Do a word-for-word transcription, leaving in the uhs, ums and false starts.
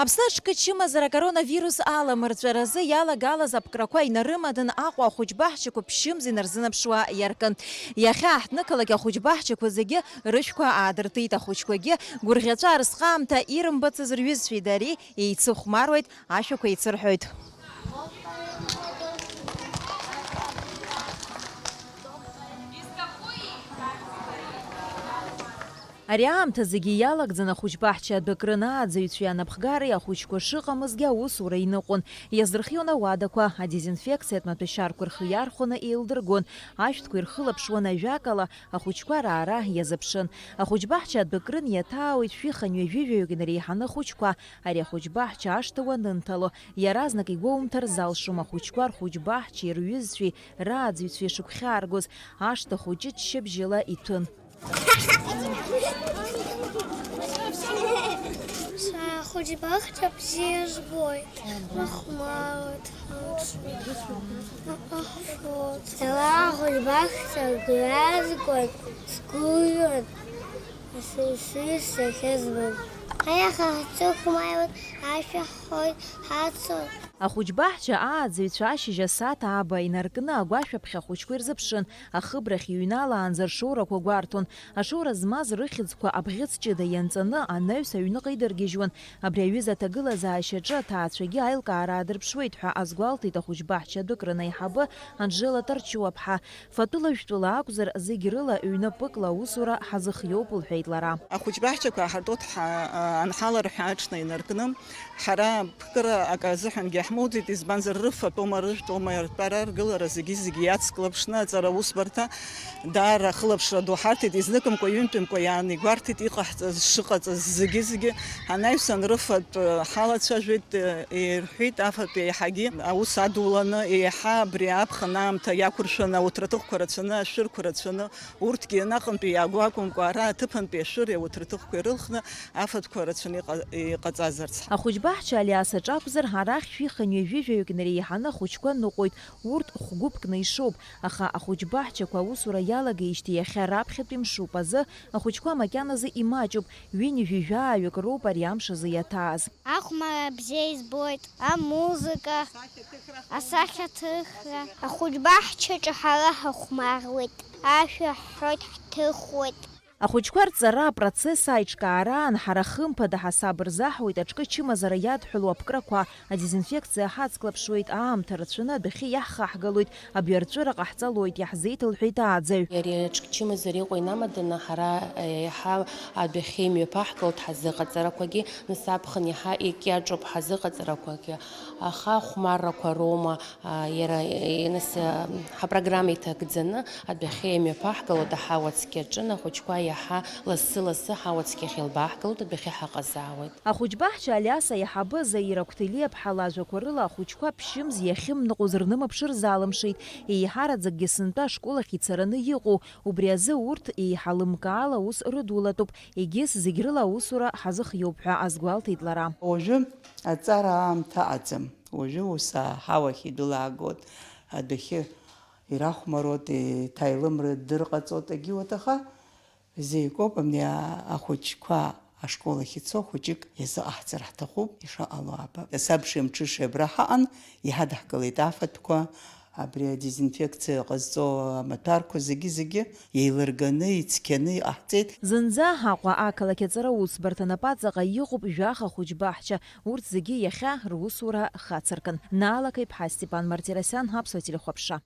Аԥсны аҿкы чымазара акоронавирус аламырҵәаразы иалагалаз аԥкрақәа инарымаданы Аҟәа ахәыҷбаҳчақәа ԥшьымз инарзынаԥшуа иаркын. Иахьа аҳҭнықалақь ахәыҷбаҳчақәа зегьы рышәқәа аадыртит, ахәыҷқәагьы гәырӷьаҵәа рысҟаамҭа ирымбацыз рҩызцәеи дареи еицыхәмаруеит, ашәақәа еицырҳәоит. Ари аамҭа зегьы иалагӡаны ахәыҷбаҳча адәы акрын, ааӡаҩцәеи анапхгареи ахәыҷқәа шыҟамызгьы аусура иныҟәон. Иазырхион ауадақәа, адезинфекциатә маҭәашьарқәа рхы иархәаны еилдыргон, ашәҭқәа ирхылаԥшуан, ажәакала, ахәыҷқәа раара иазыԥшын. Ахәыҷбаҳча адәы акрын, иаҭаауеит шәихынҩажәижәаҩык инареиҳаны ахәыҷқәа. Ари ахәыҷбаҳча ашҭа уанынҭало, иаразнак игәоумҭар залшом, ахәыҷқәа рхәыҷбаҳчеи рҩызцәеи рааӡаҩцәеи шыгәхьааргоз, ашҭа хәыҷы џьшьа бжьыла иҭәын. Ахәыҷбаҳча бзиа збоит, ихәмаруеит. Сара ахәыҷбаҳча гәҩазгон, сгәыҩуан, сышьҭахьызбон. Аиаха ҳцәыхәмаруеит, ашәа ҳҳәоит, ҳацу. Ахәыҷбаҳча ааӡаҩцәа ашьыжь асааҭ ааба инаркны агәашә аԥхьа ахәыҷқәа ирзыԥшын, ахыбрахь иҩналаанӡа ршоурақәа гәарҭон. Ашоура змаз рыхьӡқәа абӷьыц ҷыда ианҵаны анаҩс аҩныҟа идыргьежьуан. Абри аҩыза аҭагылазаашьаҿы аҭаацәагьы аилкаара аадырԥшуеит ҳәа азгәалҭеит ахәыҷбаҳча адәы акрын аиҳабы Анжела Тарчуаԥҳа. Фатәыла-жәтәыла акәзар, зегь рыла ҩнапыкла аусура ҳазыхиоуп, лҳәеит лара. Ахәыҷбаҳчақәа ҳартәоит ҳа-, анҳаларҳәа аҽны инаркны, ҳара ԥкыра акы азыҳәангьы ҳмоуӡеит, избанзар, рыфатәоума, рыжәтәоума ртәара, ргылара зегьы-зегьы иацклаԥшны аҵара аусбарҭа даара ахылаԥшра ду ҳарҭеит, изныкымкәа, ҩынтәымкәа иааны игәарҭеит иҟаҳҵаз, шыҟаҵаз зегьы-зегьы. Анаҩсан рыфатә ҳалацәажәеит, ирҳәеит, афатә еиҳагьы аус адуланы, еиҳа абри аԥхын аамҭа иақәыршәаны, ауҭраҭыхқәа рацәаны, ашәырқәа рацәаны, урҭгьы наҟынтәи иаагәа акәымкәа, ара аҭыԥантәи ашәыри ауҭраҭыхқәеи рылхны афатәқәа рацәаны иҟа-, иҟаҵазарц. Ахәыҷбаҳча Алиас аҿакәзар, арахь шәихынҩажәижәаҩык инареиҳаны ахәыҷқәа ныҟәоит. Урҭ хә-гәыԥкны ишоуп, аха ахәыҷбаҳчақәа аусура иалагеижьҭеи иахьа раԥхьатәи мшуп азы ахәыҷқәа макьаназы имаҷуп, ҩынҩажәи жәааҩык роуп ари амш азы иаҭааз. Ахәмарра бзиа избоит, амузыка, асахьаҭыхра. Ахәыҷбаҳчаҿы ҳара ҳахәмаруеит, ашәа ҳҳәоит, ҳҭыхуеит. Ахәыҷқәа рҵара апроцесс аиҿкаараан ҳара хымԥада ҳасаб рзаҳуеит аҿкы чымазара иадҳәалоу аԥкрақәа, адезинфекциа ҳацклаԥшуеит, аамҭа рацәаны адәахьы иаҳхаҳгалоит, абҩарҵәыра ҟаҳҵалоит, иаҳзеиҭалҳәеит ааӡаҩ. Иара аҿкы чымазара иҟоу инамаданы ҳара, еиҳа адәахьы имҩаԥаҳгалоит ҳазыҟаҵарақәагьы, нас аԥхын иаҳа икьаҿуп ҳазыҟаҵарақәагьы, аха ахәмаррақәа роума, а, иара, е, нас, а, ҳапрограмма иҭагӡаны адәахьы имҩаԥаҳгалоит аҳауа цқьа аҿы, ахәыҷқәа иаҳа лассы-лассы ҳауа цқьахь илбаҳгалоит, адәахьы ҳаҟазаауеит. Ахәыҷбаҳча Алиас аиҳабы Заира Қәҭелиаԥҳа лажәақәа рыла ахәыҷқәа ԥшьымз иахьымныҟәоз рнымԥшыр залымшеит. Еиҳараӡакгьы сынтәа ашкол ахь ицараны иҟоу, убри азы урҭ еиҳа лымкаала аус рыдулатәуп, егьыс зегь рыла аусура ҳазыхиоуп ҳәа азгәалҭеит лара. Уажәы аҵара аамҭа аӡам. Уажәы ус аҳауахь идәылаагоит, адәахьы ирахәмаруеит, еиҭа илымра дырҟаҵоит, егьиуеит, аха зеикоуп, абни ахәыҷқәа ашкол ахь ицо хәыҷык иазыҟаҳҵар ҳҭахуп, ишаҟало аабап. Сабшеи мҽышеи абра ҳаҟан, иҳадаҳкылеит афатәқәа, абри адезинфекциа ҟазҵо амаҭәарқәа зегьы-зегьы еилырганы, ицқьаны иҟаҳҵеит. Зынӡа Аҟәа ақалақь аҵара усбарҭа напаҵаҟа иҟоуп жәаха хәыҷбаҳча, урҭ зегьы иахьа русура хацыркын. Наала Қеиԥҳа, Степан Мартиросиан, Аԥсуа телехәаԥшра.